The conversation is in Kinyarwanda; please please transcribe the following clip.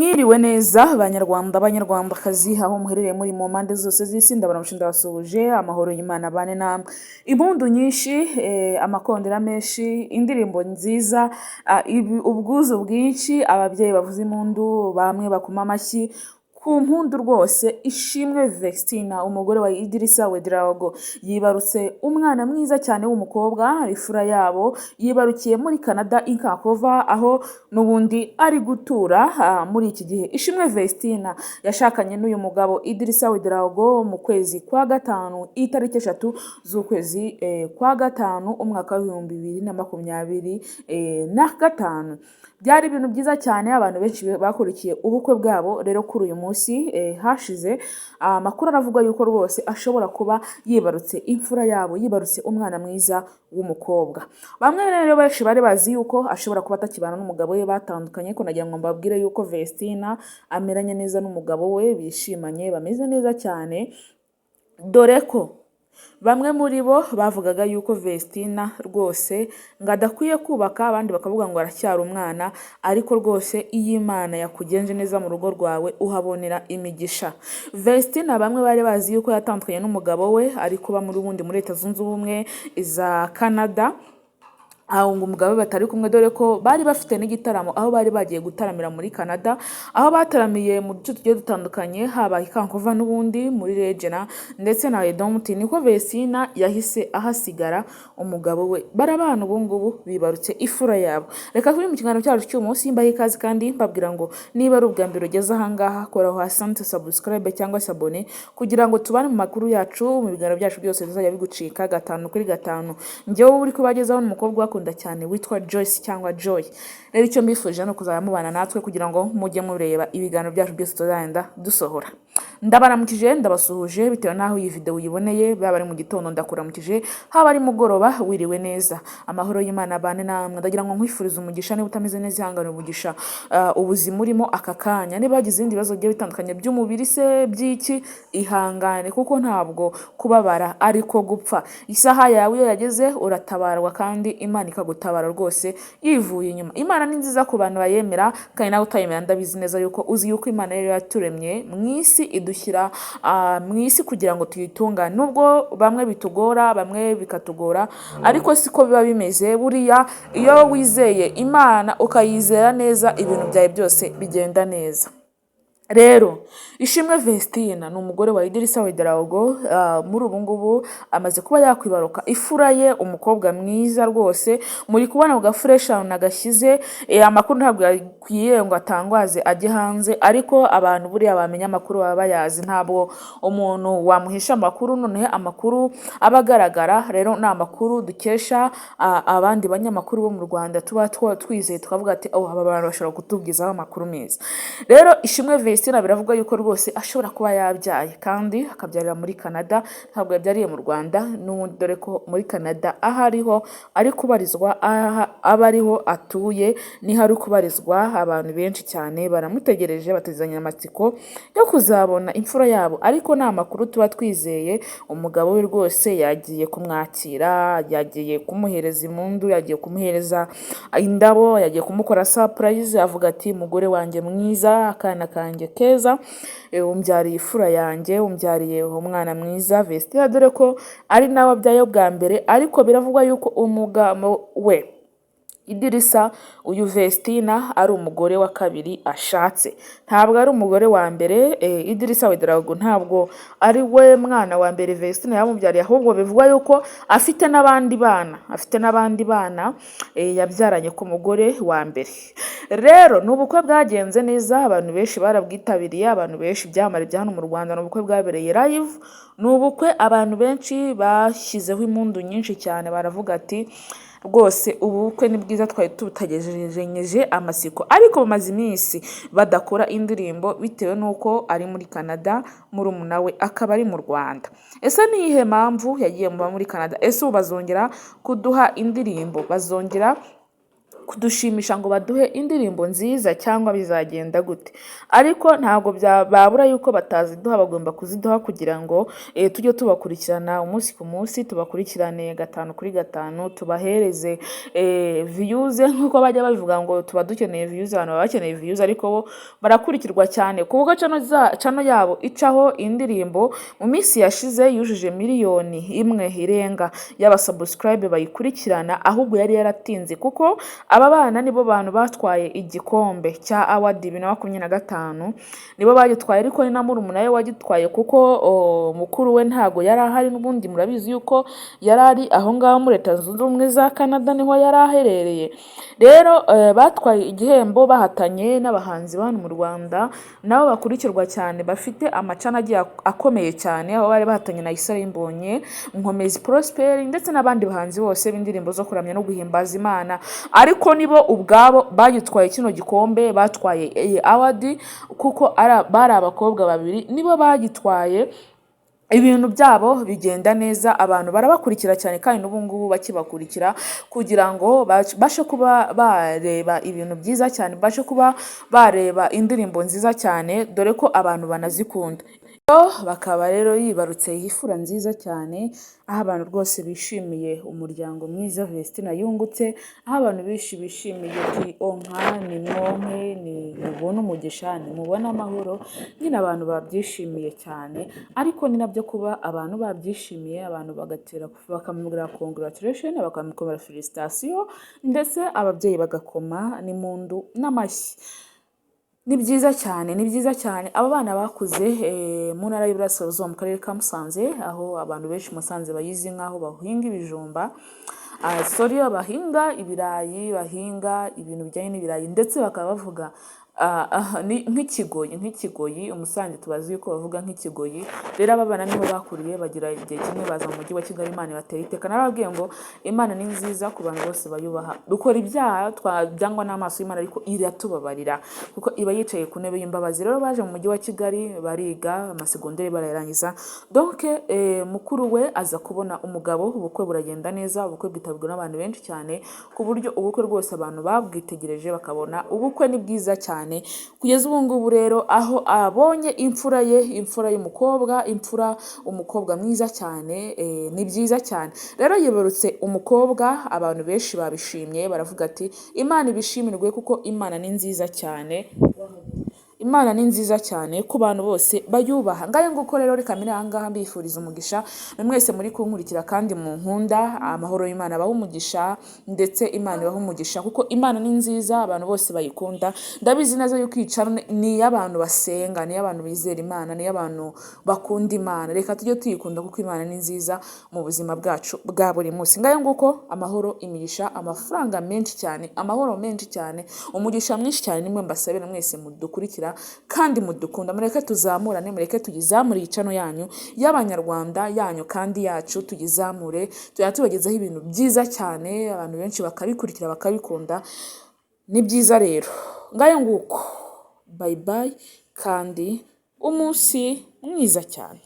Mwiriwe neza banyarwanda, banyarwandakazi, aho muherereye muri mu mpande zose z'isi, ndabaramutse, ndabasuhuje, amahoro y'Imana abane namwe. Impundu nyinshi, amakondera menshi, indirimbo nziza, ubwuzu bwinshi, ababyeyi bavuza impundu, bamwe bakoma amashyi ku mpundu rwose. Ishimwe Vestine, umugore wa Idrissa Ouedraogo, yibarutse umwana mwiza cyane w'umukobwa, imfura yabo, yibarukiye muri Canada i Vancouver, aho n'ubundi ari gutura muri iki gihe. Ishimwe Vestine yashakanye n'uyu mugabo Idrissa Ouedraogo mu kwezi kwa gatanu, itariki 3 z'ukwezi kwa gatanu, umwaka wa 2025. Byari ibintu byiza cyane, abantu benshi bakurikiye ubukwe bwabo. Rero kuri uyu munsi hashize amakuru aravuga yuko rwose ashobora kuba yibarutse imfura yabo, yibarutse umwana mwiza w'umukobwa. Bamwe rero benshi bari bazi yuko ashobora kuba atakibana n'umugabo we, batandukanye, ko nagira ngo mbabwire yuko Vestine ameranye neza n'umugabo we, bishimanye, bameze neza cyane, dore ko bamwe muri bo bavugaga yuko Vestine rwose ngo adakwiye kubaka, abandi bakavuga ngo aracyari umwana, ariko rwose iyo Imana yakugenje neza mu rugo rwawe uhabonera imigisha. Vestine bamwe bari bazi yuko yatandukanye n'umugabo we, ari kuba muri bundi muri Leta Zunze Ubumwe za Canada, aho ngo umugabo we batari kumwe, dore ko bari bafite n'igitaramo aho bari bagiye gutaramira muri Canada, aho bataramiye mu duce tugiye dutandukanye, haba i Vancouver n'ubundi muri Regina ndetse na Edmonton. Niko Vestine yahise ahasigara umugabo we, barabana, ubu ngubu bibarutse imfura yabo. Reka turi mu kiganiro cyacu cy'uyu munsi, mbahe ikaze kandi mbabwira ngo niba ari ubwa mbere ugeze aha ngaha, kora hasi handitse subscribe cyangwa s'abonner kugira ngo tubane mu makuru yacu, mu biganiro byacu byose bizajya bigucika gatanu kuri gatanu. Njyewe uri kubagezaho ni umukobwa ubakunda cyane witwa Joyce cyangwa Joy. Rero icyo mbifurije ni ukuzajya mubana natwe kugira ngo mujye mureba ibiganiro byacu byose tuzagenda dusohora. Ndabaramukije, ndabasuhuje bitewe n'aho iyi video uyiboneye, baba ari mu gitondo ndakuramukije, haba ari mugoroba wiriwe neza. Amahoro y'Imana abane namwe. Ndagira ngo nkwifurize umugisha, niba utameze neza ihangane umugisha ubuzima urimo aka kanya. Niba wagize ibindi bibazo bigiye bitandukanye by'umubiri se by'iki, ihangane kuko ntabwo kubabara ariko gupfa. Isaha yawe iyo yageze uratabarwa kandi Imana ikagutabara rwose yivuye inyuma. Imana ni nziza ku bantu bayemera, kandi nawe utayemera ndabizi neza yuko uzi yuko Imana yari yaturemye mu isi, idushyira mu isi kugira ngo tuyitungane. Nubwo bamwe bitugora, bamwe bikatugora, ariko siko biba bimeze. Buriya iyo wizeye Imana ukayizera neza, ibintu byawe byose bigenda neza. Rero Ishimwe Vestine ni umugore wa Idrissa Ouedraogo, muri ubu ngubu amaze kuba yakwibaruka imfura ye, umukobwa mwiza rwose. Muri kubona ku gafureshi ahantu nagashyize, amakuru ntabwo yakwiye ngo atangwaze ajye hanze, ariko abantu buriya bamenya amakuru baba bayazi, ntabwo umuntu wamuhisha amakuru, noneho amakuru aba agaragara. Rero ni amakuru dukesha abandi banyamakuru bo mu Rwanda tuba twizeye, tukavuga ati: "Oh, aba bantu bashobora kutubwizaho amakuru meza." Rero Ishimwe Vestine biravuga yuko rwose ashobora kuba yabyaye kandi akabyarira muri Canada, ntabwo yabyariye mu Rwanda n'ubundi, dore ko muri Canada aho ariho ari kubarizwa, aba ariho atuye, niho ari kubarizwa. Abantu benshi cyane baramutegereje, batezanya amatsiko yo kuzabona imfura yabo, ariko ni amakuru tuba twizeye. Umugabo we rwose yagiye kumwakira, yagiye kumuhereza impundu, yagiye kumuhereza indabo, yagiye kumukora surprise, avuga ati: "Mugore wanjye mwiza, akana kanjye keza, umbyariye imfura yanjye, umbyariye umwana mwiza." Vestine dore ko ari nawe abyaye bwa mbere, ariko biravugwa yuko umugabo we Idrissa, uyu Vestine ari umugore wa kabiri ashatse, ntabwo ari umugore wa mbere. Idrissa Ouedraogo ntabwo ari we mwana wa mbere Vestine yamubyariye, ahubwo bivugwa yuko afite n'abandi bana, afite n'abandi bana yabyaranye ku mugore wa mbere. Rero ni ubukwe bwagenze neza, abantu benshi barabwitabiriye, abantu benshi, ibyamamare bya hano mu Rwanda. Ni ubukwe bwabereye live, ni ubukwe abantu benshi bashyizeho impundu nyinshi cyane, baravuga ati: "Rwose ubu bukwe ni bwiza, twari tubutagejeje amatsiko." Ariko bamaze iminsi badakora indirimbo bitewe n'uko ari muri Canada, murumuna we akaba ari mu Rwanda. Ese ni iyihe mpamvu yagiye muba muri Canada? Ese ubu bazongera kuduha indirimbo? Bazongera Kudushimisha ngo baduhe indirimbo nziza cyangwa bizagenda gute? Ariko ntabwo babura yuko bataziduha, bagomba kuziduha kugira ngo tujye tubakurikirana umunsi ku munsi, tubakurikirane gatanu kuri gatanu, tubahereze views nk'uko bajya babivuga ngo tuba dukeneye views. Abantu baba bakeneye views, ariko bo barakurikirwa cyane kuko channel yabo icaho indirimbo. Mu minsi yashize yujuje 1 miliyoni irenga y'aba subscribe bayikurikirana. Ahubwo yari yaratinze, kuko aba bana nibo bantu batwaye igikombe cya award 2025, nibo bagitwaye. Ariko ni na murumuna we wagitwaye, kuko mukuru we ntago yari ahari. N'ubundi murabizi yuko yari ari aho ngaho muri Leta Zunze Ubumwe za Canada, niho yari aherereye. Rero batwaye igihembo bahatanye n'abahanzi ba hano mu Rwanda nabo bakurikirwa cyane, bafite ama channel agiye akomeye cyane, aho bari bahatanye na Israel Mbonyi, Nkomezi Prosper ndetse n'abandi bahanzi bose b'indirimbo zo kuramya no guhimbaza Imana. Ariko nibo ubwabo bagitwaye kino gikombe, batwaye iyi award, kuko bari abakobwa babiri, nibo bagitwaye. Ibintu byabo bigenda neza, abantu barabakurikira cyane, kandi n'ubu ngubu bakibakurikira kugira ngo babashe kuba bareba ibintu byiza cyane, babashe kuba bareba indirimbo nziza cyane, dore ko abantu banazikunda. Bakaba rero yibarutse imfura nziza cyane, aho abantu rwose bishimiye umuryango mwiza Vestine yungutse, aho abantu benshi bishimiye ati: "Onka nimwonke, nimubone umugisha, nimubone amahoro." Nyine abantu babyishimiye cyane, ariko ni nabyo kuba abantu babyishimiye, abantu bagatera bakamubwira congratulation, bakamukomera félicitation, ndetse ababyeyi bagakoma n'impundu n'amashyi. Ni byiza cyane, ni byiza cyane. Aba bana bakuze mu Ntara y'Iburasirazuba, mu Karere ka Musanze, aho abantu benshi Musanze bayizi nk'aho bahinga ibijumba, sorry, bahinga ibirayi, bahinga ibintu bijyanye n'ibirayi, ndetse bakaba bavuga nk'ikigoyi. Umusanze tubazi yuko bavuga nk'ikigoyi. Rero aba bana niho bakuriye, bagira igihe kimwe baza mu Mujyi wa Kigali, Imana ibatera iteka. Narababwiye ngo Imana ni nziza ku bantu bose bayubaha. Dukora ibyaha twabyangwa n'amaso y'Imana, ariko iratubabarira kuko iba yicaye ku ntebe y'imbabazi. Rero baje mu Mujyi wa Kigali, bariga amasegonderi, barayarangiza. Donc mukuru we aza kubona umugabo, ubukwe buragenda neza, ubukwe bwitabirwa n'abantu benshi cyane, ku buryo ubukwe rwose abantu babwitegereje bakabona ubukwe ni bwiza cyane. Kugeza ubu ngubu rero, aho abonye imfura ye, imfura y'umukobwa, imfura umukobwa mwiza cyane, ni byiza cyane. Rero yibarutse umukobwa, abantu benshi babishimye, baravuga ati: "Imana ibishimirwe kuko Imana ni nziza cyane." Imana ni nziza cyane ku bantu bose bayubaha. Ngayo nguko rero, reka mbere aha ngaha mbifuriza umugisha mwese muri kunkurikira kandi mu nkunda. Amahoro y'Imana abaha umugisha, ndetse Imana ibaha umugisha kuko Imana ni nziza, abantu bose bayikunda. Ndabizi neza yuko iyi channel ni iy'abantu basenga, ni iy'abantu bizera Imana, ni iy'abantu bakunda Imana. Reka tujye tuyikunda kuko Imana ni nziza mu buzima bwacu bwa buri munsi. Ngayo nguko, amahoro, imigisha, amafaranga menshi cyane, amahoro menshi cyane, umugisha mwinshi cyane nimwe mbasabira mwese mudukurikira kandi mudukunda. Mureke tuzamurane, mureke tuyizamure iyi channel yanyu y'Abanyarwanda, yanyu kandi yacu, tuyizamure, tujya tubagezaho ibintu byiza cyane, abantu benshi bakabikurikira, bakabikunda. Ni byiza rero. Ngayo nguko, bye bye kandi umunsi mwiza cyane.